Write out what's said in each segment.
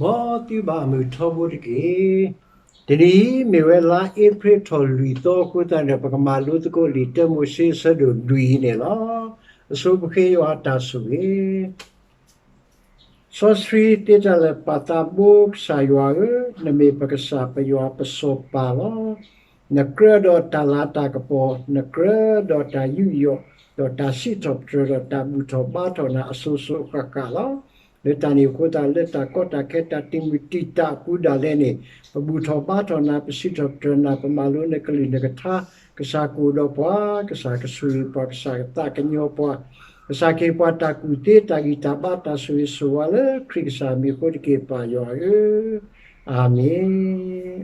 မ်သုဘၣ်မုာ်ထီဘိတက့ၢ်. တနံၤအံၤမ့ၢ်ဝဲလါအ့ဖြ့ၣ်ထီၣ်လွံၢ်သီအဃိသတးန့ၣ် ပကမၤလိသကိးလံာ်တၢမိၤၡ့အဆၢဒိၣ်လွံၢ်အံၤန့ၣ်လီၤ. အဆိပဃ့ယွၤအတၢ်ဆိၣ်ဂ့ၤ စီဆှံသ့တၢ်လၢာ်ပာ်သးဘိ ကစၢ်ယွၤဧၢ, နမ့ၢ်ပကစၢ်ပယွၤပစီၤပၤလီၤ. နကြၢးဒီးတၢ်လၤတၢ်ကပီၤ, နကြၢးဒီးတၢ်ယူးယီၣ်, ဒီးတၢ်စံးထီၣ်ပတြၢၤဒီးတၢ်ဘူၣ်ထီၣ်ဘါထီၣ်နၤအစိၤစိၤဃၣ်ဃၣ်လီၤ. လၢတၢ်န့ၣ်အဃိသတး လၢတၢ်ကီတၢ်ခဲတၢ်တံာ်မုၢ်တံာ်တာ်အပူၤဒၣ်လဲာ်န့ၣ် ပဘူၣ်ထီၣ်ဘါထီၣ်နၤ, ပစံးထီၣ်ပတြၢၤနၤ, ပမၤလိနကလုၢ်နကထါ, ကစၢ်ကအိၣ်ဒီးပှၤ, ကစၢ်ကဆိၣ်ဂ့ၤပှၤ, ကစၢ်ကသးကညီၤပှၤ, ကစၢ်ကဟ့ၣ်ပှၤတၢ်ကူၣ်သ့တၢ်ဂံၢ်တၢ်ဘါတၢ်ဆိၣ်ဂ့ၤဆိၣ်ဝါလၢခရံာ်ကစၢ်အမံၤအဃိတက့ၢ် ပၢ်ယွၤဧၢ, အၤမ့ၣ်.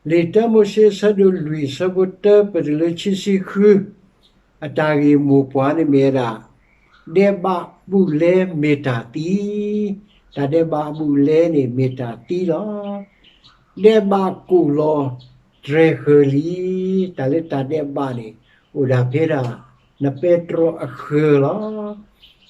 လံာ်တၢမိၤၡ့အဆၢဒိၣ်လွံၢ်အဆၢဖိတၢပတုၤလၢခံဆံဃု, အတၢ်ဂ့ၢ်မိၢ်ပှၢ်န့ၣ်မ့ၢ်ဝဲဒၣ် ဒဲးဘးဘူးလဲမ့ၢ်တၢ်သံ, တၢ်ဒဲးဘးအဘူးအလဲန့ၣ်မ့ၢ်တၢ်သံလီၤ. ဒဲးဘးကိၣ်လီၤတြဲၤဃၢၤလံ, တၢ်လၢတၢ်ဒဲးဘးန့ၣ် အိၣ်ဒၣ်ဖဲဒၣ် နပဲတြီအဃၢၤလီၤ.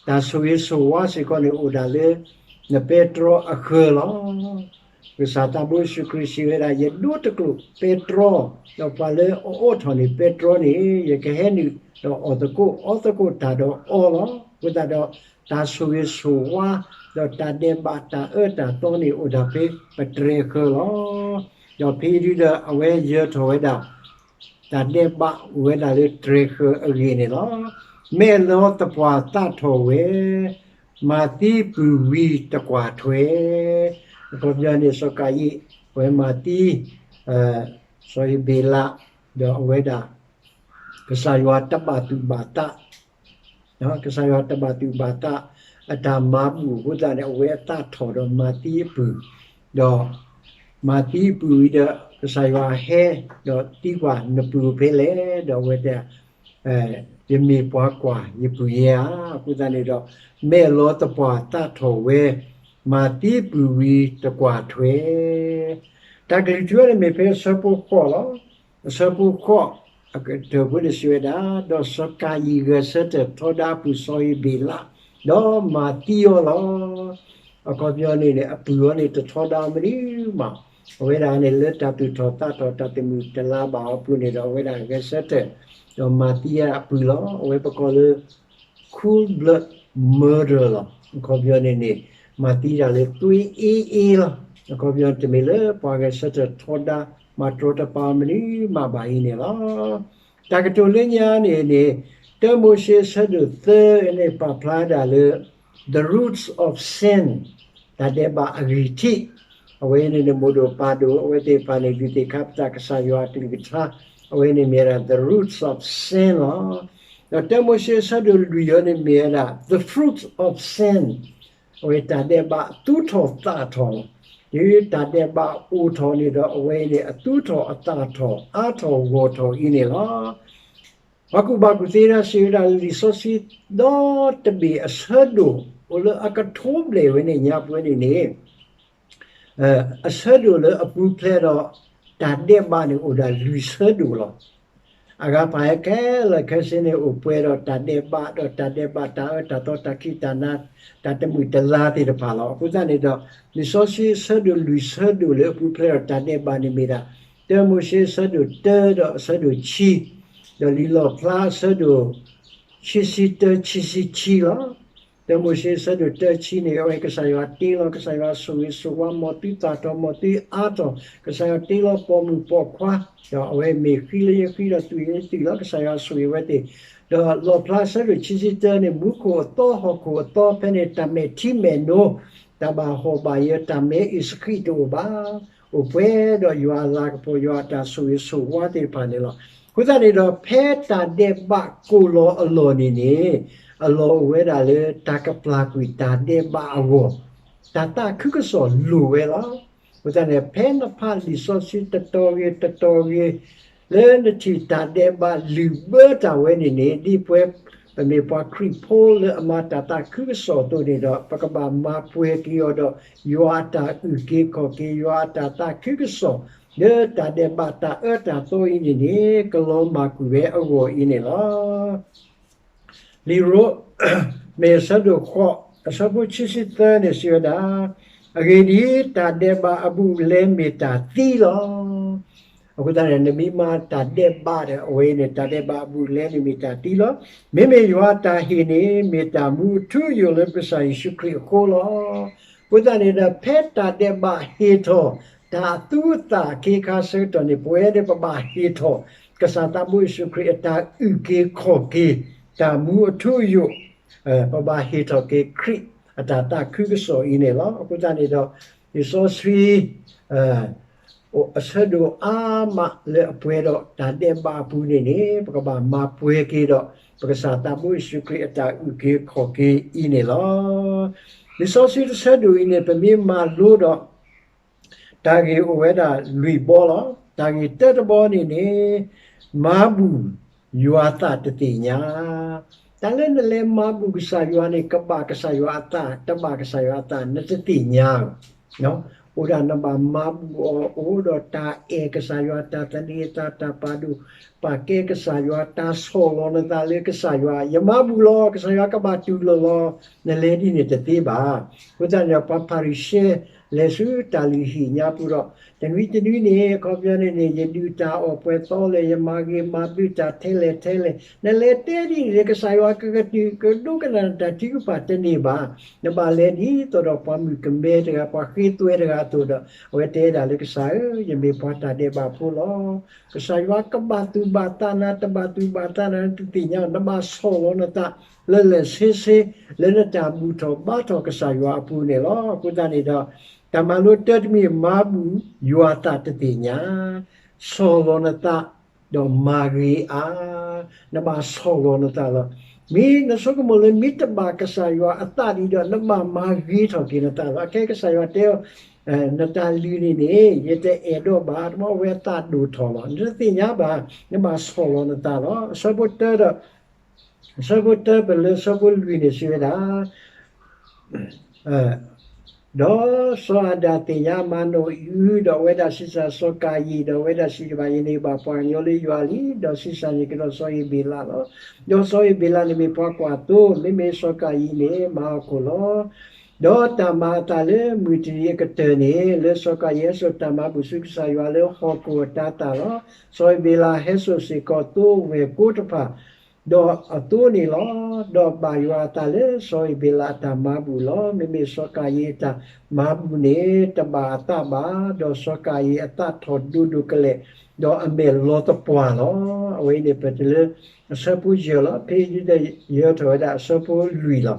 တၢ်ဆိၣ်ဂ့ၤဆိၣ်ဝါစ့ၢ်ကီးန့ၣ် အိၣ်ဒၣ်လၢ နပဲတြီအဃၢၤလီၤ. ကစၢ်သးဘိယ့ၣ်ၡူးခရံာ်စံးဝဲဒၣ် ယဒိတကျိာ်ပဲတြီ, ဒီးပှၤလၢအအီထီၣ်န့ၣ်ပဲတြီန့ၣ် ယကဟဲနုာ်ဒီးအီၣ်သကိးအီသကိးတၢ်ဒီးအီလီၤ. အဃိသတးဒီး တၢ်ဆိၣ်ဂ့ၤဆိၣ်ဝါ ဒီးတၢ်ဒဲးဘးတၢ်အၢတၢ်သီန့ၣ် အိၣ်ဒၣ်ဖဲပတြဲၤဃၢၤလီၤ. ဒီးဖဲအံၤဒုဒီးအဝဲယၢၤထီၣ်ဝဲဒၣ် တၢ်ဒဲးဘးအိၣ်ဝဲဒၣ်လၢတြဲၤဃၢၤအဂ့ၢ်န့ၣ်လီၤ. မဲာ်လီၤသပှၢ်သးထီၣ်ဝဲ, မၤသံပုၢ်ဝံၤတကွၢ်ထွဲ, အခီပညီန့ၣ် စီၤကၤယံၣ် အဝဲမၤသံ စီၤဧ့ၤဘ့းလး, ဒီးအဝဲဒၣ် ကစၢ်ယွၤတဘၣ်သူၣ်ဘၣ်သး ကစၢ်ယွၤတဘၣ်သူၣ်ဘၣ်သး အတၢ်မၤဘူၣ်အဃိသတးန့ၣ် အဝဲအသးထီၣ်ဒီးမၤသံအပုၢ်, ဒီးမၤသံအပုၢ်ဝံၤဒီး ကစၢ်ယွၤဟဲ ဒီးသံကွၢ်နပုၢ်ဖဲလဲၣ်, ဒီးအဝဲတဲ ယမ့ၢ်ပှၤကွၢ်ယပုၢ်ယဲဧါ. အဃိသတးန့ၣ်ဒီး မဲာ်လီၤသပှၢ်သးထီၣ်ဝဲ, မၤသံပုၢ်ဝံၤတကွၢ်ထွဲ, တၢ်ကလုၢ်ထူန့ၣ်မ့ၢ်ဖဲအဆၢဖိဃိးလီၤ. အဆၢဖိဃိး အကတၢၢ်ဖိန့ၣ်စံးဝဲဒၣ်, ဒီးစီၤကၤယံၣ်ဂဲၤဆၢထၢၣ်ထီဒါအပုၢ်စီၤဧ့ၤဘ့းလး, ဒီးမၤသံအီၤလီၤ. အခီပညီန့ၣ်န့ၣ် အပုၢ်အီၤန့ၣ်တထီဒါအီၤမနုၤမး, အဝဲဒၣ်န့ၣ်လၢတၢ်သူၣ်ထီၣ်သးထီၣ်တၢ်တမုာ်တလၤဘၣ်အီၤအပူၤန့ၣ်ဒီး အဝဲဒၣ်ဂဲၤဆၢထၢၣ် ဒီးမၤသံအပုၢ်လီၤ. အဝဲပကိးလၢ cold blood murder လီၤ. အခီပညီန့ၣ်န့ၣ် မၤသံတၢ်လၢသွ့အ့အ့လီၤ. အခီပညီတမ့ၢ်လၢပှၤဂဲၤဆၢထၢၣ်ထီဒါ မၤတြီတပါအီၤမနုၤမးဘၣ်အံၤန့ၣ်လီၤ. တၢ်ကတိၤလၢညါန့ၣ်န့ၣ် တၢမိၤၡ့အဆၢဒိၣ်သၢန့ၣ် ပာ်ဖျါဒၣ်လၢ the roots of sin တၢ်ဒဲးဘးအဂံၢ်ထံး, အဝဲန့ၣ်န့ၣ် မိၢ်ဒိၣ်ပၢ်ဒိၣ် အဝဲသ့ၣ်တဖၣ်န့ၣ် ဒုးသ့ၣ်ခါပတာ်ကစၢ်ယွၤအကလုၢ်ကထါ, အဝဲန့ၣ်မ့ၢ်ဝဲဒၣ် the roots of sin လီၤ. ဒီးတၢမိၤၡ့အဆၢဒိၣ်လွံၢ်အံၤန့ၣ်မ့ၢ်ဝဲဒၣ် the fruit of sin အဝဲတၢ်ဒဲးဘးသူၣ်ထီၣ်သးထီၣ်လီၤ. တုၤတၢ်ဒဲးဘးအိၣ်ထီၣ်န့ၣ်ဒီး အဝဲအံၤန့ၣ် အသူၣ်ထီၣ်အသးထီၣ်အါထီၣ်ဂီၢ်ထီၣ်အံၤန့ၣ်လီၤ. ပှၤကူၣ်ဘၣ်ကူၣ်သ့တၢ်စံးဝဲဒၣ် လံာ်စီဆှံဒီတဘ့ၣ်အဆၢဒိၣ် အိၣ်လၢအကထိဘျဲၣ်ဝဲန့ၣ်ညါပှဲၤန့ၣ်န့ၣ် အဆၢဒိၣ်လၢအပူၤဖျဲးဒီးတၢ်ဒဲးဘးန့ၣ်အိၣ်ဒၣ်လွံၢ်ဆၢဒိၣ်လီၤ. အဂၤပာ်ဟဲခဲလၢာ်ခဲဆ့န့ၣ် အိၣ်ပှဲၤဒီးတၢ်ဒဲးဘး ဒီးတၢ်ဒဲးဘးတၢ်အၢတၢ်သီတၢ်ခံးတၢ်နၤ တၢ်တမုာ်တလၤသ့ၣ်တဖၣ်လီၤ. အဃိသတးန့ၣ်ဒီး လံာ်စီဆှံအဆၢဒိၣ်လွံၢ်ဆၢဒိၣ်လၢအပူၤဖျဲးဒီးတၢ်ဒဲးဘးန့ၣ်မ့ၢ်ဒၣ် တၢမိၤၡ့အဆၢဒိၣ်တၢဒီးအဆၢဒိၣ်ခံ ဒီးလံာ်လီၣ်ဖျါအဆၢဒိၣ် ခံဆံတၢ ခံဆံခံလီၤ. တၢမိၤၡ့အဆၢဒိၣ်တၢခံန့ၣ် အဝဲကစၢ်ယွၤတ့လီၤ ကစၢ်ယွၤဆိၣ်ဂ့ၤဆိၣ်ဝါ မ်သုသၣ်ထီၣ် မ်သုအါထီၣ် ကစၢ်ယွၤတ့လီၤပိာ်မုၣ်ပိာ်ခွါ ဒီးအဝဲမ့ၢ်ဃံလၢယဃံဒီးသုးလၢယသုးလီၤ ကစၢ်ယွၤဆိၣ်ဂ့ၤဝဲသ့ၣ်, ဒီးလီၣ်ဖျါအဆၢဒိၣ်ခံဆံတၢန့ၣ် မူခိၣ်အသီ ဟီၣ်ခိၣ်အသီ ဖဲန့ၣ် တၢ်မဲာ်ထံမဲာ်နိ တၢ်ဘၣ်ဟီၣ်ဘၣ်ယၢၤ တၢ်မဲအ့ၣ်စဃံးတအိၣ်ဘၣ် အိၣ်ပှဲၤဒီးယွၤအလၤကပီၤ ယွၤအတၢ်ဆိၣ်ဂ့ၤဆိၣ်ဝါသ့ၣ်တဖၣ်န့ၣ်လီၤ. အဃိသတးန့ၣ်ဒီး ဖဲတၢ်ဒဲးဘးကိၢ်လီၤအလီၢ်န့ၣ်န့ၣ် အလီၢ်အိၣ်ဝဲဒၣ်လၢတၢ်ကပျၢ်ကွံာ်တၢ်ဒဲးဘးအဂီၢ် တၢ်သးခုကစီၣ်လိၣ်ဝဲလီၤ. အဃိသတးန့ၣ် ဖဲနဖးလံာ်စီဆှံတတီၤဂ့ၤတတီၤဂ့ၤ လၢနထံၣ်တၢ်ဒဲးဘးလုၢ်ဘၢတၢ်ဝဲန့ၣ်န့ၣ် ဒ်ပဝဲ ပမ့ၢ်ပှၤခရံာ်ဖိလၢအမၤတၢ်သးခုကစီၣ်အသိးန့ၣ်ဒီး ပကဘၣ်မၤပှဲၤက့ၤအီၤဒီး ယွၤအတၢ်အုၣ်က့ၤခီၣ်က့ၤ ယွၤအတၢ်သးခုကစီၣ် လၢတၢ်ဒဲးဘးတၢ်အၢတၢ်သီအံၤန့ၣ်န့ၣ် ကလီၤမၢ်ကွံာ်ဝဲအဂီၢ်အံၤန့ၣ်လီၤ. လံာ်ရိမ့ၤအဆၢဒိၣ်ဃိး အဆၢဖိခံဆံသၢန့ၣ်စံးဝဲဒၣ်, အဂ့ၢ်ဒ်အံၤ, တၢ်ဒဲးဘးအဘူးအလဲမ့ၢ်တၢ်သံလီၤ. အဃိသတးန့ၣ် နမ့ၢ်မၤတၢ်ဒဲးဘးဒီး အဝဲအံၤန့ၣ် တၢ်ဒဲးဘးအဘူးအလဲန့ၣ်မ့ၢ်တၢ်သံလီၤ. မ့မ့ၢ်ယွၤအတၢ်ဟ့ၣ်န့ၣ် မ့ၢ်တၢ်မူအထူအယိာ်လၢကစၢ်ယ့ၣ်ၡူးခရံာ်အဃိလီၤ. အဃိသတးန့ၣ်ဒီး ဖဲတၢ်ဒဲးဘးဟ့ၣ်ထီၣ် တၢ်အသူအသၣ်အခ့အခါဆၢကတီၢ်န့ၣ် ပဝဲဒၣ်ပဘၣ်ဟ့ၣ်ထီၣ် ကစၢ်သးဘိယ့ၣ်ၡူးခရံာ်အတၢ်အုၣ်က့ၤခီၣ်က့ၤ တၢ်မူအထူအယိာ်, ပဘၣ်ဟ့ၣ်ထီၣ်က့ၤခရံာ်အတၢ်သးခုကစီၣ်အံၤန့ၣ်လီၤ. အဃိသတးန့ၣ်ဒီး လံာ်စီဆှံ အဆၢဒိၣ်အါမးလၢအပှဲၤဒီးတၢ်ဒဲးဘးအပူၤန့ၣ်န့ၣ် ပကဘၣ်မၤပှဲၤက့ၤဒီး ပကစၢ်သးဘိယ့ၣ်ၡူးခရံာ်အတၢ်အုၣ်က့ၤခီၣ်က့ၤအံၤန့ၣ်လီၤ. လံာ်စီဆှံတဆၢဒိၣ်အံၤန့ၣ် ပမ့ၢ်မၤလိဒီး တၢ်ဂ့ၢ်အိၣ်ဝဲဒၣ်လွံၢ်ဘီလီၤ. တၢ်ဂ့ၢ်တၢတဘီန့ၣ်န့ၣ် မၤဘူၣ်ယွၤသးတသ့ၣ်ညါ, တၢ်လၢနလဲၤမၤဘူၣ်ကစၢ်ယွၤန့ၣ် ကဘၣ်ကစၢ်ယွၤအသး တဘၣ်ကစၢ်ယွၤအသး နတသ့ၣ်ညါဧါ. အိၣ်ဒၣ်နဘၣ်မၤဘူၣ်အီၤ အိၣ်ဒီးတၢ်အဲၣ်ကစၢ်ယွၤ တၢ်သန့ၤအသး တၢ်ပာ်ဒိၣ်ပာ်ကဲကစၢ်ယွၤ တၢ်ဆီၣ်လီၤနသးလၢကစၢ်ယွၤ ယမၤဘူၣ်လီၤ ကစၢ်ယွၤကဘၣ်တူၢ်လိာ်လီၤ နလဲၤဒ်န့ၣ်တသ့ဘၣ်. အဃိသတးန့ၣ်ဒီး ပှၤဖၤရံၤၡဲ လဲၤဆူတၢ်လုၢ်ဟံၣ်ညါပူၤဒီး တနွံတနွံန့ၣ် အခီပညီန့ၣ်န့ၣ် ယဒုးတၢ်အီၣ်ပှဲၤသီလဲၣ် ယမၤဂ့ၤမၤဘျုးတၢ်ထဲလဲၣ်ထဲလဲၣ် နလဲၤတဲဒ်န့ၣ်ဒီး ကစၢ်ယွၤကကတုၤကဒိကနၣ်နတၢ်ထုကဖၣ်တန့ၢ်ဘၣ်. နဘၣ်လဲၤဒ်သိးဒီးပှၤမုၣ်ကမဲတဂၤ ပှၤဃ့သွဲတဂၤအသိးဒီး အဝဲတဲဒၣ်လၢကစၢ်ဧၢ, ယမ့ၢ်ပှၤတၢ်ဒဲးဘးဖိလီၤ. ကစၢ်ယွၤကဘၣ်သူၣ်ဘၣ်သးနၤ တဘၣ်သူၣ်ဘၣ်သးနၤ နတသ့ၣ်ညါ နဘၣ်ဆီၣ်လီၤနသး လၢလၢဆ့ဆ့ လၢနတၢ်ဘူၣ်ထီၣ်ဘါထီၣ်ကစၢ်ယွၤအပူၤန့ၣ်လီၤ. အဃိသတးန့ၣ်ဒီး တၢ်မၤလိတၢတမံၤ မၤဘူၣ်ယွၤသးတသ့ၣ်ညါ, ဆီၣ်လီၤနသး ဒီးမၤဂ့ၤအါ, နဘၣ်ဆီၣ်လီၤနသးလီၤ. မ့ၢ်နဆိကမိၣ်လၢမ့ၢ်တဘၣ်ကစၢ်ယွၤအသးဒ်ဒီး နဘၣ်မၤဂ့ၤထီၣ်က့ၤနသးလီၤ. အခဲကစၢ်ယွၤတဲအီၤ နတၢ်လုၢ်န့ၣ်န့ၣ် ယတအဲၣ်ဒိးဘၣ် တဘၣ်ဝဲအသးဒိၣ်ထီၣ်လီၤ. နတသ့ၣ်ညါဘၣ် နဘၣ်ဆီၣ်လီၤနသးလီၤ. အဆၢဖိတၢဒီး အဆၢဖိတၢပလၢအဆၢဖိလွံၢ်န့ၣ်စံးဝဲဒၣ် ဒီးစီၤအၤဒၣ်သ့ၣ်ညါမၤနိၣ်အံၤ ဒီးအဝဲဒၣ်ဆံးစၢ်စီၤကၤယံၣ် ဒီးအဝဲဒၣ်စံးဘၣ် ယန့ၣ်ဘၣ်ပှၤကညီလၢယွၤလံ, ဒီးဆံးစၢ်န့ၣ်ကဒီးစီၤအ့ဘ့းလးလီၤ. ဒီးစီၤအ့ဘ့းလးန့ၣ်မ့ၢ်ပှၤကွၢ်သိ, မ့မ့ၢ်စီၤကၤယံၣ်န့ၣ် မၤဟီၣ်ခိၣ်လီၤ. ဒီးတၢ်မၤအသးလၢမုၢ်တနံၤအကတၢၢ်န့ၣ် လၢစီၤကၤယံၣ်ဟဲစိာ်တၢ်မၤဘူၣ်ဆူကစၢ်ယွၤလၢဟီၣ်ခိၣ်အတၤသၣ်လီၤ. စီၤအ့ဘ့းလးဟဲစိာ်စ့ၢ်ကီးသိဝဲၢ်ကိတဖၣ် ဒီးအသိန့ၣ်လီၤ. ဒီးဘၣ်ယွၤအသးလၢစီၤအ့ဘ့းလးအတၢ်မၤဘူၣ်လီၤ. မ့မ့ၢ်စီၤကၤယံၣ်အတၢ်မၤဘူၣ်န့ၣ် တဘၣ်အသးဘၣ်. ဒီးစီၤကၤယံၣ်အသးထီၣ်ဒိၣ်ဒိၣ်ကလဲာ်, ဒီးအမဲာ်လီၤသပှၢ်လီၤ. အဝဲအံၤန့ၣ် ပတုၤလၢအဆၢဖိယဲၢ်လီၤ. ဖဲအံၤဒုးဒီးယၢၤထီၣ်ဝဲဒၣ်အဆၢဖိလွံၢ်လီၤ.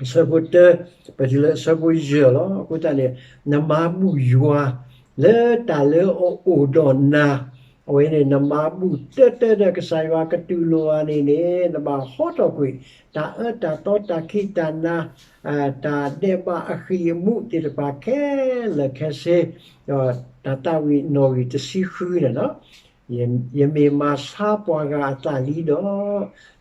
အဆၢဖိတၢ ပတုၤလၢအဆၢဖိယဲၢ်လီၤ. အဃိသတးန့ၣ် နမၤဘူၣ်ယွၤ လၢတၢ်လၢအအိၣ်ဒီးနၤ, အဝဲန့ၣ် နမၤဘူၣ်တၢတၢဒီးကစၢ်ယွၤကတူၢ်လိာ်အီၤန့ၣ်န့ၣ် နဘၣ်ဟီထီၣ်ကွံာ် တၢ်အၢတၢ်သီတၢ်ခံးတၢ်နၤ တၢ်ဒဲးဘးအဃံၢ်အမူးသ့ၣ်တဖၣ်ခဲလၢာ်ခဲဆ့, ဒီးတၢ်သးဝံၣ်နီၣ်ဂံၢ်တဆံဃုန့ၣ်လီၤ. ယမ့ၢ်မၤဆါပှၤဂၤအသးလံဒီး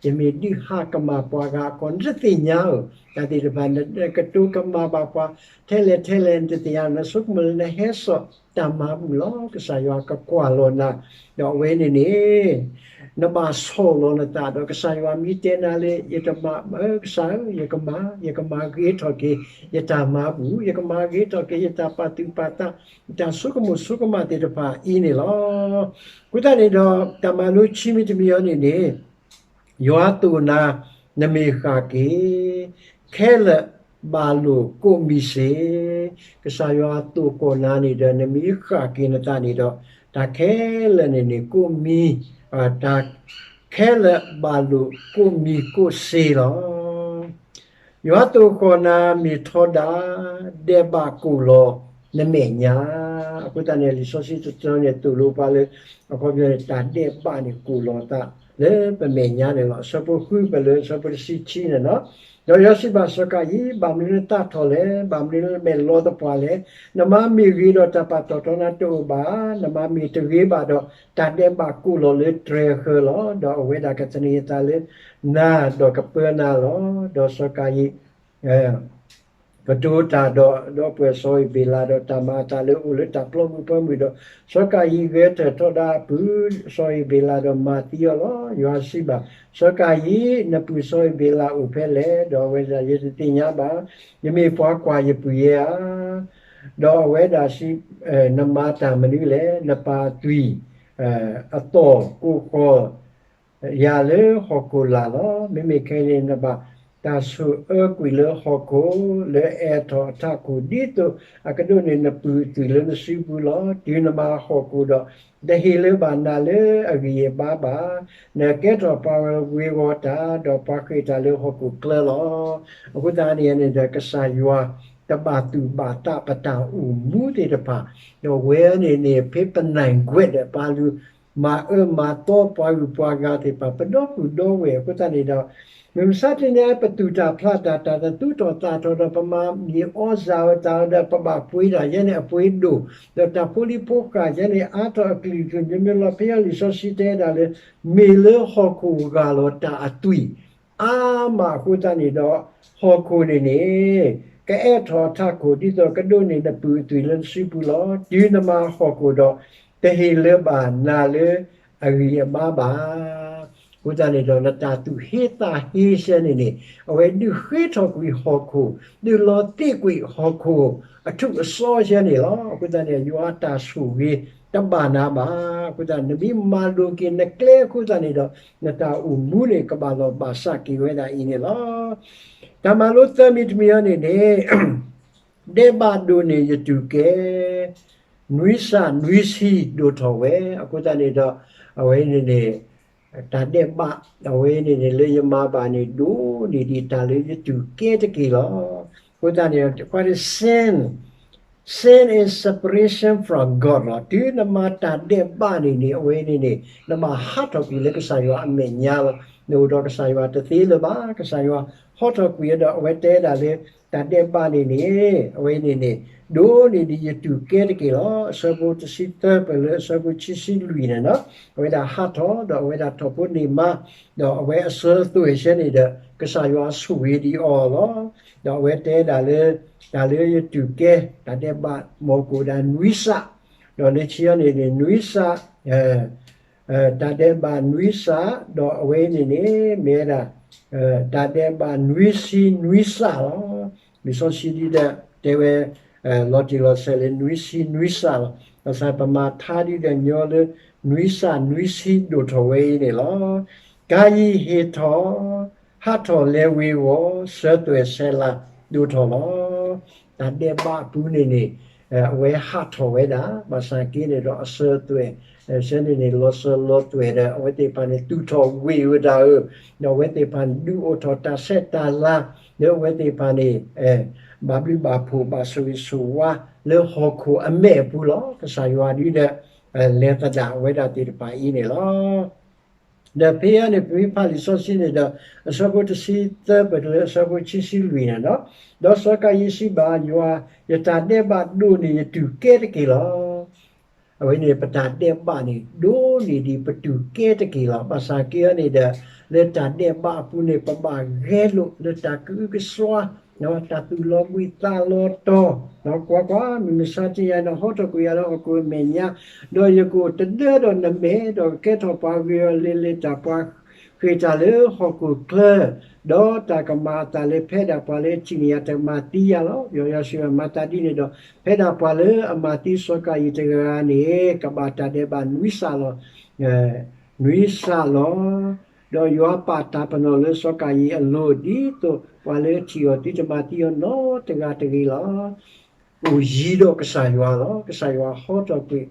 ယမ့ၢ်ဒုးဟးကမၣ်ပှၤဂၤအကီၢ် နတသ့ၣ်ညါဧၢ, တၢ်သ့ၣ်တဖၣ် နကတိၤကမၣ်ဘၣ်ပှၤ ထဲလဲၣ်ထဲလဲၣ် နတသ့ၣ်ညါ, နဆိကမိၣ်လၢနဟဲစိာ်တၢ်မၤဘူၣ်လီၤ. ကစၢ်ယွၤကကွၢ်လီၤနၤ, ဒီးအဝဲန့ၣ်န့ၣ် နဘၣ်ဆီၣ်လီၤနသးဒီး ကစၢ်ယွၤမ့ၢ်တဲနၤလၢ ယတမၤ ကစၢ်ဧၢ, ယကမၤ, ယကမၤဂ့ၤထီၣ်က့ၤ ယတၢ်မၤဘူၣ်, ယကမၤဂ့ၤထီၣ်က့ၤ ယတၢ်ပာ်သူၣ်ပာ်သး, ယတၢ်ဆိကမိၣ်ဆိကမးသ့ၣ်တဖၣ်အံၤန့ၣ်လီၤ. အဃိသတးန့ၣ်ဒီး တၢ်မၤလိခံမံၤတမံၤအံၤန့ၣ်န့ၣ် ယွၤသိၣ်နၤ နမ့ၢ်ဃၣ်က့ၤ, ခဲလၢာ်ဘၣ်လိာ်ကိးမံၤစ့ၢ်, ကစၢ်ယွၤသိၣ်ကိးနၤန့ၣ်ဒီး နမ့ၢ်ဃၣ်က့ၤနသးန့ၣ်ဒီး တၢ်ခဲလၢာ်န့ၣ်န့ၣ် ကိးမံၤ, တၢ်ခဲလၢာ်ဘၣ်လိာ်ကိးမံၤကိးစ့ၢ်လီၤ. ယွၤသိၣ်ဃီၣ်နၤမ့ၢ်ထီဒါ, ဒဲးဘးကိၣ်လီၤနမဲာ်ညါ. အဃိသတးန့ၣ် လံာ်စီဆှံတဆၢန့ၣ် သိၣ်လိပှၤလၢ အခီပညီန့ၣ် တၢ်ဒဲးဘးန့ၣ်ကိၣ်လီၤသးလၢပမဲာ်ညါန့ၣ်လီၤ. အဆၢဖိဃုပလၢအဆၢဖိတဆံခံန့ၣ်လီၤ. ဒီးယွၤစံးဘၣ်စီၤကၤယံၣ်, ဘၣ်မနုၤနသးထီၣ်လဲၣ်, ဘၣ်မနုၤနမဲာ်လီၤသပှၢ်လဲၣ်. နမၤမ့ၢ်ဂ့ၤဒီးတၢ်ပာ်တီၢ်ထီနၤတအိၣ်ဘၣ်, နမၤမ့ၢ်တဂ့ၤဘၣ်ဒီး တၢ်ဒဲးဘးကိၣ်လီၤလၢတြဲၤဃၢၤလီၤ. ဒီးအဝဲဒၣ်ကသန့ၤအသးလၢနၤဒီးကပၢနၤလီၤ. ဒီးစီၤကၤယံၣ် ကတိၤတၢ်ဒီး ဒီပုၢ်ဝဲၢ်စီၤအံၤဘ့းလးဒီး တၢ်မၤအသးလၢအိၣ်လၢတၢ်ပျီပူၤဖၢမုၢ်ဒီး စီၤကၤယံၣ်ဂဲၤထၢၣ်ထီဒါအပုၢ် စီၤအံၤဘ့းလးဒီးမၤသံအီၤလီၤ. ယွၤစံးဘၣ် စီၤကၤယံၣ်, နပုၢ်စီၤအံၤဘ့းလးအိၣ်ဖဲလဲၣ်. ဒီးအဝဲဒၣ် ယတသ့ၣ်ညါဘၣ်, ယမ့ၢ်ပှၤကွၢ်ယပုၢ်ယဲဧါ. ဒီးအဝဲဒၣ်စံး, နမၤတၢ်မနုၤလဲၣ်. နပာ်အသွံၣ်အသီၣ်ကိးဃီၤ ယၤလၢဟီၣ်ခိၣ်လာ်လီၤ. မ့မ့ၢ်ခဲအံၤန့ၣ် နဘၣ်တၢ်ဆိၣ်အၢကွံာ်လၢဟီၣ်ခိၣ် လၢအအဲးထီၣ်အထးခိၣ် ဒ်သိးအကဒိးန့ၢ်နပုၢ်အသွံၣ်လၢနစုပူၤလီၤ. တုၤနမၤဟီၣ်ခိၣ်ဒီး တဟ့ၣ်လၢၤဘၣ်နၤလၢအဂံၢ်အဘါဘၣ်. နကဲထီၣ်ပှၤဝ့ၤဝီၤတၢ် ဒီးပှၤဃ့ၢ်တၢ်လၢဟီၣ်ခိၣ်ချၢလီၤ. အဃိသတးန့ၣ်န့ၣ်ဒီး ကစၢ်ယွၤတဘၣ်သူၣ်ဘၣ်သးပတၢ်အိၣ်မူသ့ၣ်တဖၣ်, ဒီးဝဲန့ၣ်န့ၣ် ဖဲပနၢ်ကွဲးဒီးပှၤလူၤ မၤအၢမၤသီပှၤဂုၤပှၤဂၤသ့ၣ်တဖၣ် ပဒီပုၢ်ဒီဝဲၢ်အဃိသတးန့ၣ်ဒီး မုၢ်မဆါတနံၤအံၤ ပသူၣ်တၢ်ဖျးတၢ် တၢ်တသူၣ်ထီၣ်သးထီၣ်ဒီး ပမၤမံၤအီစၢ်အတၢ်ဒီး ပဘၣ်ပှ့ၤတၢ်ယဲန့ၣ်အပှ့ၤဒိၣ်, ဒီးတၢ်ဖိလံၤဖိဃာ်ယဲန့ၣ် အါထီၣ်အကလုာ်ကလုာ် မ့မ့ၢ်လီၤဖဲအံၤ လံာ်စီဆှံတဲဒၣ်လၢ မ့ၢ်လၢဟီၣ်ခိၣ်ဂၢ်လီၤတၢ်အသွံၣ် အါမးအဃိသတးန့ၣ်ဒီး ဟီၣ်ခိၣ်န့ၣ်န့ၣ် ကအအဲးထီၣ်အထးခိၣ် ဒ်သိးကဒိးန့ၢ်နပုၢ်အသွံၣ်လၢနစုပူၤလီၤ. တုၤနမၤဟီၣ်ခိၣ်ဒီး တဟ့ၣ်လၢၤဘၣ်နၤလၢအဂံၢ်အဘါဘၣ်. အဃိသတးန့ၣ်ဒီး နတၢ်သူၣ်ဟ့သးဟ့စဲန့ၣ်န့ၣ် အဝဲဒုးဃ့ထီၣ်ကွံာ်ဟီၣ်ခိၣ်, ဒုးလီၤသ့ၣ်ကွံာ်ဟီၣ်ခိၣ်အထူၣ်အစီယဲန့ၣ်လီၤ. အဃိသတးန့ၣ် ယွၤအတၢ်ဆိၣ်ဂ့ၤတဘၣ်နၤဘၣ်. အဃိသတး နမ့ၢ်မၤလိၤက့ၤနကျဲအဃိသတးန့ၣ်ဒီး နတၢ်အိၣ်မူန့ၣ် ကဘၣ်လီၢ်ဘၣ်စးက့ၤဝဲဒၣ်အံၤန့ၣ်လီၤ. တၢ်မၤလိသၢမံၤတမံၤအံၤန့ၣ်န့ၣ် ဒဲးဘးဒိၣ်န့ၢ်ယတူၢ်ကဲ, နွံစၢ်နွံဆံဒိၣ်ထီၣ်ဝဲ, အဃိသတးန့ၣ်ဒီး အဝဲန့ၣ်န့ၣ် တၢ်ဒဲးဘး အဝဲန့ၣ်န့ၣ် လၢယမၤဘၣ်န့ၣ် ဒိၣ်န့ၢ်ဒံးတၢ်လၢယတူၢ်ကဲတက့ၢ်လီၤ. အဃိသတးန့ၣ် what is sin? Sin is separation from God လီၤ. တုၤနမၤတၢ်ဒဲးဘးန့ၣ်န့ၣ် အဝဲန့ၣ်န့ၣ် နဘၣ်ဟးထီၣ်ကွံာ်လၢကစၢ်ယွၤအမဲာ်ညါလီၤ. နအိၣ်ဒီးကစၢ်ယွၤတသ့လၢၤဘၣ်. ကစၢ်ယွၤဟီထီၣ်ကွံာ်ဒီး အဝဲတဲဒၣ်လၢ တၢ်ဒဲးဘးန့ၣ်န့ၣ် အဝဲန့ၣ်န့ၣ် ဒိၣ်န့ၢ်ဒံးယတူၢ်ကဲတက့ၢ်လီၤ. အဆၢဖိတဆံသၢပၢၢ်လၢအဆၢဖိခံဆံလွံၢ်န့ၣ်လီၤ. အဝဲဒၣ်ဟးထီၣ်ဒီး အဝဲဒၣ်ထီၣ်ဖိန့ၢ်မါ, ဒီးအဝဲအစၢၤအသွဲၣ်ဆၢန့ၣ်ဒီး ကစၢ်ယွၤဆိၣ်ဂ့ၤဒံးအီၤလီၤ. ဒီးအဝဲတဲဒၣ်လၢ တၢ်လၢယတူၢ်ကဲ တၢ်ဒဲးဘး မ့ၢ်ကအိၣ်ဒၣ်နွံစး, ဒီးလၢခံန့ၣ်န့ၣ် နွံစး တၢ်ဒဲးဘးနွံစး, ဒီးအဝဲန့ၣ်န့ၣ် မ့ၢ်ဝဲဒၣ် တၢ်ဒဲးဘးနွံဆံနွံစးလီၤ. လံာ်စီဆှံဒ်ဒီး တဲဝဲ လီၤတံၢ်လီၤဆဲးလၢနွံဆံနွံစးလီၤ. ဘၣ်ဆၣ်ပမၤထါဒ်ဒီးညီလၢ နွံစးနွံဆံဒိၣ်ထီၣ်ဝဲအံၤန့ၣ်လီၤ. ကၤယံၣ်ဟ့ၣ်ထီၣ် ဟးထီၣ်လဲၤဝ့ၤဝီၤ စၢၤသွဲၣ်ဆဲးလၤဒိၣ်ထီၣ်လီၤ. တၢ်ဒဲးဘးအပူၤန့ၣ်န့ၣ် အဝဲဟးထီၣ်ဝဲဒၣ် ဘၣ်ဆၣ်က့န့ၣ်ဒီးအစၢၤသွဲၣ် ဆၢန့ၣ်န့ၣ် လီၤစၢၤလီၤသွဲၣ်ဒီး အဝဲသ့ၣ်တဖၣ်န့ၣ် သူၣ်ထီၣ်ဝ့ၢ်ဝဲဒၣ်ဧၢ, ဒီးအဝဲသ့ၣ်တဖၣ်န့ၣ် ဒုးအိၣ်ထီၣ်တၢ်ဆဲးတၢ်လၤ လၢအဝဲသ့ၣ်တဖၣ်န့ၣ် ဘၣ်ဘျုးဘၣ်ဖှိၣ်ဘၣ်ဆိၣ်ဂ့ၤဆိၣ်ဝါလၢဟီၣ်ခိၣ်အမဲာ်အပူၤလီၤ. ကစၢ်ယွၤဒ်ဒီး လဲၤသဒၣ်ဝဲဒၣ်သ့ၣ်တဖၣ်အံၤန့ၣ်လီၤ. ဒီးဖဲအံၤန့ၣ် ပမ့ၢ်ဖးလံာ်စီဆှံန့ၣ်ဒီး အဆၢဖိတဆံသၢပၢၢ်တုၤလၢအဆၢဖိခံဆံလွံၢ်န့ၣ်လီၤ. ဒီးစီၤကၤယံၣ်စံးဘၣ်ယွၤ, ယတၢ်ဒဲးဘးဒိၣ်န့ၢ်ယတူၢ်ကဲတက့ၢ်လီၤ. အဝဲန့ၣ် ပတၢ်ဒဲးဘးန့ၣ် ဒိၣ်န့ၢ်ဒံးပတူၢ်ကဲတက့ၢ်လီၤ. ဘၣ်ဆၣ်က့အံၤန့ၣ်ဒီး လၢတၢ်ဒဲးဘးအပူၤန့ၣ် ပဘၣ်ဂဲၤလိာ်လၢတၢ်ကအုကစွါ တၢ်သူၣ်လီၤဘှံးသးလီၤတီၤ, ကွၢ်ကွၢ်, မုၢ်မဆါတနံၤအံၤန့ၣ် ဟီထီၣ်ကွံာ်ယၤလၢဟီၣ်ခိၣ်အမဲာ်ညါ, ဒီးယကအိၣ်တဒၢဒီးနမဲာ်, ဒီးကကဲထီၣ်ပှၤဂ့ၤအီၤလ့လ့ၤတၢ် ပှၤဃ့ၢ်တၢ်လၢဟီၣ်ခိၣ်ချၢ, ဒီးတၢ်ကမၤအသးလၢဖဲဒၣ်ပှၤလၢထံၣ်န့ၢ်ယၤတမၤသံယၤလီၤ. ယွၤယွၤစံးဘၣ် မၤသးဒ်န့ၣ်ဒီး ဖဲဒၣ်ပှၤလၢအမၤသံစီၤကၤယံၣ်တဂၤဂၤန့ၣ် ကဘၣ်တၢ်ဒဲးဘးနွံစးလီၤ. နွံစးလီၤ. ဒီးယွၤပာ်တၢ်ပနီၣ်လၢစီၤကၤယံၣ်အလိၤ ဒ်သိးပှၤလၢအထံၣ်အီၤသုတမၤသံအီၤနီတဂၤတဂ့ၤလီၤ. အိၣ်ယံၤဒီးကစၢ်ယွၤလီၤ. ကစၢ်ယွၤဟီထီၣ်ကွံာ်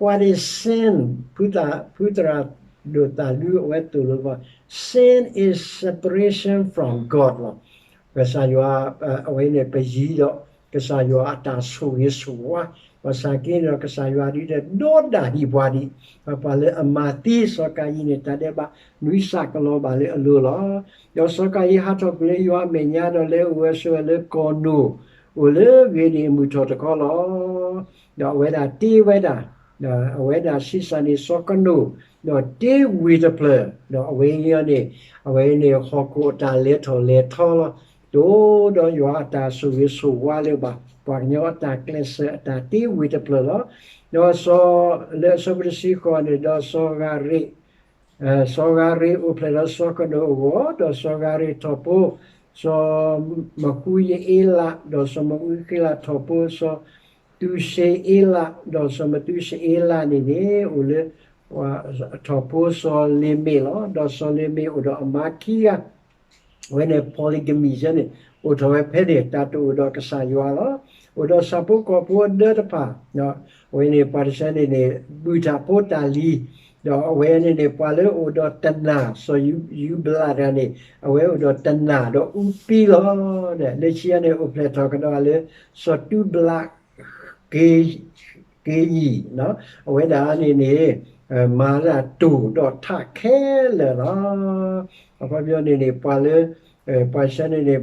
What is sin? ဖုသရၣ်ဒိၣ်သးလူအဝဲသိၣ်လိပှၤ Sin is separation from God လီၤ. ကစၢ်ယွၤ အဝဲန့ၣ် ပယံၤဒီး ကစၢ်ယွၤအတၢ်ဆိၣ်ဂ့ၤဆိၣ်ဝါ, ဘၣ်ဆၣ်က့န့ၣ်ဒီး ကစၢ်ယွၤဒ်ဒီး ဒီဒၣ်ဒံးပှၤဒံး, ပှၤလၢအမၤသံစီၤကၤယံၣ်န့ၣ် တၢ်ဒဲးဘး နွံစးကလီၤဘၣ်လၢအလိၤလီၤ. ဒီးစီၤကၤယံၣ်ဟးထီၣ်ကွံာ်လၢယွၤအမဲာ်ညါဒီး လဲၤအိၣ်ဝဲဆိးဝဲလၢကီၢ်နိၣ်, အိၣ်လၢဂ့ၤဒံၣ်အမုၢ်ထီၣ်တခီလီၤ. ဒီးအဝဲဒၣ်တ့ဝဲဒၣ်, ဒီးအဝဲဒၣ်ဆံးစၢ်န့ၢ်စီၤကနိၣ်, ဒီးတ့ဝ့ၢ်တဖျၢၣ်, ဒီးအဝဲအံၤန့ၣ်, အဝဲန့ၣ်ဟီၣ်ခိၣ်အတၢ်လဲၤထီၣ်လဲၤထီလီၤ. တအိၣ်ဒီးယွၤအတၢ်ဆိၣ်ဂ့ၤဆိၣ်ဝါလၢၤဘၣ်, ပှၤကညီအတၢ်ကျဲးစၢးအတၢ်တ့ဝံၤတဖျၢၣ်လီၤ. ဒီးစီၤ, လၢအဆၢဖိတဆံဃိးန့ၣ်, ဒီးစီၤဂၤရ့း, စီၤဂၤရ့းအိၣ်ဖျဲၣ်ဒီးစီၤကနိးအဂီၢ်, ဒီးစီၤဂၤရ့းထီၣ်ဖိ စီၤမဃူယအ့လး, ဒီးစီၤမဃူယအ့လးထီၣ်ဖိ စီၤမသူၡ့အ့လး, ဒီးစီၤမသူၡ့အ့လးန့ၣ်န့ၣ် အိၣ်လၢ ထီၣ်ဖိစီၤလ့ၤမ့းလီၤ. ဒီးစီၤလ့ၤမ့းအိၣ်ဒီးအမါခံဂၤ, အဝဲန့ၣ် polygamy န့ၣ် အိၣ်ထီၣ်ဝဲဖဲန့ၣ် တၢ်တအိၣ်ဒီးကစၢ်ယွၤလီၤ. အိၣ်ဒီးဆၣ်ဖိကီၢ်ဖိအဒၢတဖၣ်, အဝဲန့ၣ်ပှၤတဆၢန့ၣ်န့ၣ် ဘုၣ်တၢ်ဖိတၢ်လံၤ, ဒီးအဝဲန့ၣ်န့ၣ် ပှၤလၢအိၣ်ဒီးတနၢ် စီၤယူဘလးတဂၤန့ၣ် အဝဲအိၣ်ဒီးတနၢ်ဒီးအူပံလီၤ. လၢခံဂၤန့ၣ် အိၣ်ဖျဲၣ်ထီၣ်ကဒီးလၢ စီၤတူဘလး က့ယံၣ်, အဝဲဒၣ်န့ၣ်န့ၣ် မၤလၢတိၢ်ဒီးထးခဲလၢာ်လီၤ. အခီပညီန့ၣ်န့ၣ် ပှၤလၢ ပှၤဆၢန့ၣ်န့ၣ်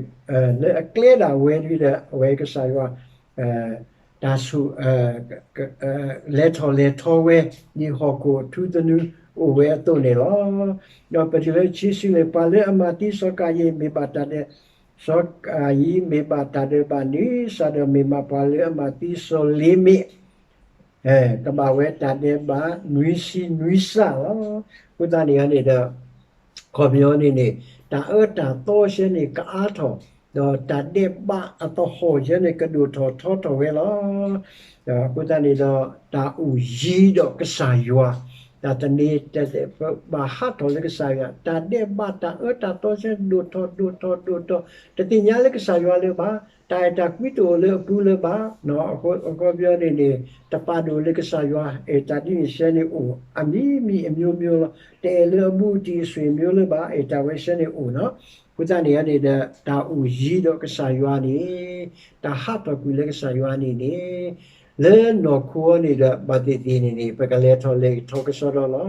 လၢအကျဲဒၣ်ဝဲဒ်ဒီး အဝဲကစၢ်ယွၤ တၢ်ဆိၣ် လဲၤထီၣ်လဲၤထီဝဲ ဒ်ဟီၣ်ခိၣ်ထူသနူအိၣ်ဝဲအသိးန့ၣ်လီၤ. ဒီးပတုၤလၢခံဆံန့ၣ် ပှၤလၢအမၤသံစီၤကၤယံၣ်မ့ၢ်ဘၣ်တၢ်ဒဲး စီၤကၤယံၣ်မ့ၢ်ဘၣ်တၢ်ဒဲးဘးနွံစးဒီး မ့ၢ်မၤပှၤလၢအမၤသံစီၤလ့ၤမ့း ကဘၣ်ဝဲတၢ်ဒဲးဘးနွံဆံနွံစးလီၤ. အဃိသတးန့ၣ်န့ၣ်ဒီး အခီပညီန့ၣ်န့ၣ် တၢ်အၢတၢ်သီဆၢန့ၣ်ကအါထီၣ်, ဒီးတၢ်ဒဲးဘးအသဟီၣ်ဆၢန့ၣ် ကဒိၣ်ထီၣ်ထီထီၣ်ဝဲလီၤ. ဒီးအဃိသတးန့ၣ်ဒီး တၢ်အိၣ်ယံၤဒီးကစၢ်ယွၤ, တၢ်သန့ၤ ပဘၣ်ဟးထီၣ်လၢကစၢ်ယွၤ, တၢ်ဒဲးဘးတၢ်အၢတၢ်သီဆၢဒိၣ်ထီၣ်ဒိၣ်ထီၣ်ဒိၣ်ထီၣ်, တသ့ၣ်ညါလၢကစၢ်ယွၤလၢၤဘၣ်, တၢ်အဲၣ်တၢ်ကွံတအိၣ်လၢအပူၤလၢၤဘၣ်. အခီပညီန့ၣ်န့ၣ် တပာ်ဒိၣ်လၢကစၢ်ယွၤ အဲၣ်တၢ်ဒ်န့ၣ်ဆၢန့ၣ်အိၣ် အမံၤမံၤအမျိုးမျိုးလီၤ. တအဲၣ်လၢအဘူးအတံၢ်အဆွေမျိုးလၢၤဘၣ်, အဲၣ်တၢ်ဝဲဆၢန့ၣ်အိၣ်နီၤ. အဃိသတးန့ၣ်န့ၣ်ဒီး တၢ်အိၣ်ယံၤဒီးကစၢ်ယွၤန့ၣ် တၢ်ဟးထီၣ်ကွံာ်လၢကစၢ်ယွၤန့ၣ်န့ၣ် လၢနီၢ်ခိအံၤန့ၣ်ဒီး ဘၣ်သ့ၣ်သ့ၣ်န့ၣ်န့ၣ် ပကလဲၤထီၣ်လဲၤထီကစီဒီလီၤ.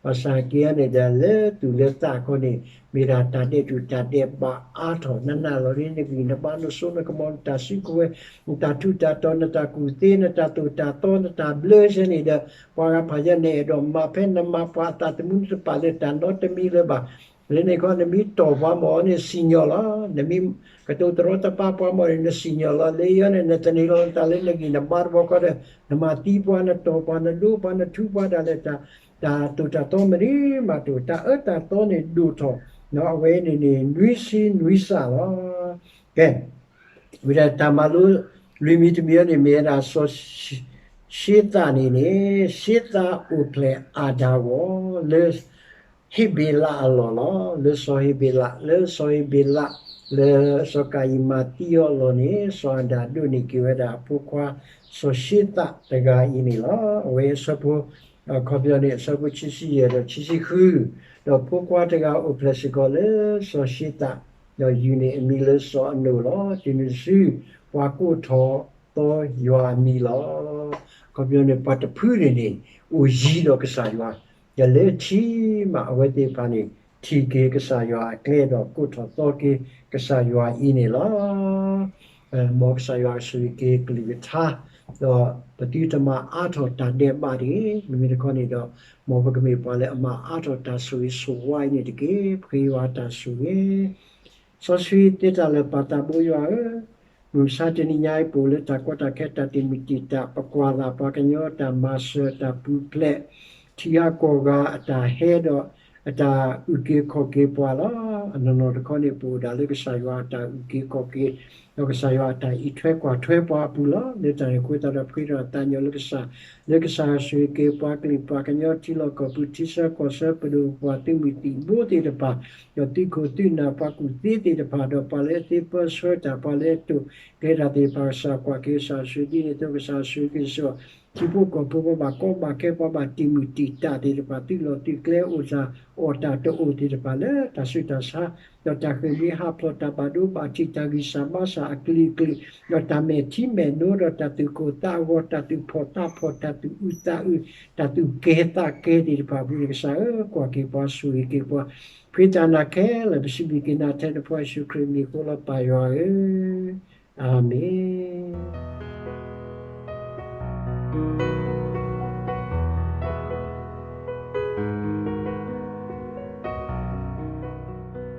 ဘၣ်ဆၣ်က့န့ၣ်ဒီး လၢသူၣ်လၢသးခီန့ၣ် မ့ၢ်ဒၣ်တၢ်ဒဲးတူၢ်တၢ်ဒဲးဘးအါထီၣ် နနၢ်လီၤရ့ နဂံၢ်နဘါ နစိနကမီၤ နတၢ်စုကဝဲၤ နတၢ်ထူးတၢ်တီၤ နတၢ်ကူၣ်သ့ နတၢ်သိၣ်တၢ်သီ နတၢ်ဘျၢဆၢန့ၣ်ဒီး ပှၤဂၤဖးယၢ်န့ၣ် အဲၣ်ဒိးမၤဖဲနမၤပှၤအသးသမူ နတပာ်လၢတၢ်နီတမံၤလၢၤဘၣ်. လၢန့ၣ်ခီ နမ့ၢ်တီၢ်ပှၤမ့ၢ်အီၤန့ၣ် စံၣ်ညီၣ်လီၤ. နမ့ၢ်ကတိၤတရီတပါပှၤမ့ၢ်အီၤန့ၣ် နစံၣ်ညီၣ်လီၤ. လၢယဲန့ၣ် နသန့ၤလီၤနသးလၢနဂံၢ်နဘါတဘျီဃီဒီး နမၤသံပှၤ နတီၢ်ပှၤ နဒိပှၤ နထူပှၤဒၣ်လဲာ် တၢ်တိၢ်တၢ်သီမနုၤမးတအိၣ် တၢ်အၢတၢ်သီန့ၣ်ဒိၣ်ထီၣ် အဝဲန့ၣ်န့ၣ် နွံဆံနွံစးလီၤ. ကဲ ဝံၤဒီးတၢ်မၤလိလွံၢ်မံၤတမံၤအံၤန့ၣ် မ့ၢ်ဝဲဒၣ်စီၤၡ့သးန့ၣ်န့ၣ် ၡ့သးအိၣ်ဖျဲၣ်အၤဒၣ်အဂီၢ် လၢဟ့းဘ့းလးအလီၢ်လီၤ. လၢစီၤဟ့းဘ့းလး လၢစီၤဟ့းဘ့းလး လၢစီၤကၤယံၣ်မၤသံအီၤအလီၢ်န့ၣ် စီၤအၤဒၣ်ဒိးန့ၢ်က့ၤဝဲဒၣ်အဖိခွါ စီၤၡ့သးတဂၤအံၤန့ၣ်လီၤ. အဝဲအဆၢဖိ အခီပညီန့ၣ် အဆၢဖိခံဆံယဲၢ်ဒီးခံဆံဃု, ဒီးဖိခွါတဂၤအိၣ်ဖျဲၣ်စ့ၢ်ကီးလၢစီၤၡ့သး, ဒီးယုၢ်န့ၢ်အမံၤလၢစီၤအနိၣ်လီၤ. တုၤနုၤတစု ပှၤကိးထီၣ်သီယွၤအမံၤလီၤ. အခီပညီန့ၣ် ပှၤတဖုန့ၣ်န့ၣ် အိၣ်ယံၤဒီးကစၢ်ယွၤ, ဒီးလၢထံမးအဝဲသ့ၣ်တဖၣ်န့ၣ် ထံၣ်က့ၤကစၢ်ယွၤအကျဲဒီး ကိးထီၣ်သီက့ၤကစၢ်ယွၤအံၤန့ၣ်လီၤ. မ်ကစၢ်ယွၤကဆိၣ်ဂ့ၤက့ၤကလုၢ်ကထါ, ဒီးပသုတမၤအါထီၣ်တၢ်ဒဲးဘးတဂ့ၤ. မ့မ့ၢ်တခီန့ၣ်ဒီး မ်ပကမ့ၢ်ပှၤလၢအမၤအါထီၣ်တၢ်ဆိၣ်ဂ့ၤဆိၣ်ဝါအံၤန့ၣ်တက့ၢ်. ပဃ့ယွၤတၢ်ဆိၣ်ဂ့ၤ စီဆှံသ့တၢ်လၢာ်ပၢ်သးဘိယွၤဧၢ, မုၢ်မဆါတနံၤညါအံၤ ပအိၣ်လၢတၢ်ကီတၢ်ခဲတၢ်တံာ်မုၢ်တံာ်တာ် ပကွၢ်လၢ်ပှၤကညီအတၢ်မၤစၢၤတၢ်ပူၤဖျဲး ထံဂၤကီၢ်ဂၤအတၢ်ဟဲဒီး အတၢ်အုၣ်က့ၤခီၣ်က့ၤပှၤလီၤ. အနီၢ်နီၢ်တခီန့ၣ် ပအိၣ်ဒၣ်လၢကစၢ်ယွၤအတၢ်အုၣ်က့ၤခီၣ်က့ၤ ဒီးကစၢ်ယွၤအတၢ်အံးထွဲကွၢ်ထွဲပှၤအပူၤလီၤ. လၢတၢ်န့ၣ်အဃိသတးဒီး ပဃ့တၢ်သးညီလၢကစၢ်, လၢကစၢ်ဆိၣ်ဂ့ၤက့ၤပှၤကလုာ်ပှၤကညီထံလီၢ်ကီၢ်ပူၤ ထံဆၢကီၢ်ဆၢ ပဒိၣ်ပှၤသုးမုၢ်သံၣ်ဘိသ့ၣ်တဖၣ် ဒီးသုးခိၣ်သုးနၢ်ပှၤကူၣ်သ့သ့ၣ်တဖၣ် ဒီးပှၤလၢအသ့ပၢဆှၢတၢ် ပှၤလၢအတိာ်ကျဲၤတၢ်သ့ၣ်တဖၣ် ကစၢ်ကွၢ်က့ၤ ကစၢ်ဆိၣ်ဂ့ၤဒ်န့ၣ်အသိး ကစၢ်ဆိၣ်ဂ့ၤက့ၤဆူ ထံဖိကီၢ်ဖိ ပှၤဘၣ်ကီဘၣ်ခဲ ပှၤဘၣ်တံာ်မုၢ်တံာ်တာ်သ့ၣ်တဖၣ် သုးလီၢ်သုးကျဲအိၣ်တၢ်အီၣ်တၢ်တအိၣ်သ့ၣ်တဖၣ် လၢတၢ်ဆူးတၢ်ဆါ ဒီးတၢ်ဃ့ၢ်မှံဟးဖျိး တၢ်ဘၣ်ဒိဘၣ်ထံး တၢ်ဂံၢ်စၢ်ဘါစၢ်အကလုာ်ကလုာ် ဒီးတၢ်မဲာ်ထံမဲာ်နိ ဒီးတၢ်သူၣ်ကိၢ်သးဂီၤ တၢ်သူၣ်ဖှီၣ်သးဖှီၣ် တၢ်သူၣ်အုးသးအုး တၢ်သူၣ်ကဲၤသးကဲၤသ့ၣ်တဖၣ်အပူၤန့ၣ် ကစၢ်ဧၢ ကွၢ်က့ၤပှၤ ဆိၣ်ဂ့ၤက့ၤပှၤ ဖှံတၢ်နၤခဲလၢာ် ပစံးဘျုးက့ၤနၤထဲနဖိယ့ၣ်ၡူးခရံာ်မံၤအဃိလီၤ ပၢ်ယွၤဧၢ, အၤမ့ၣ်.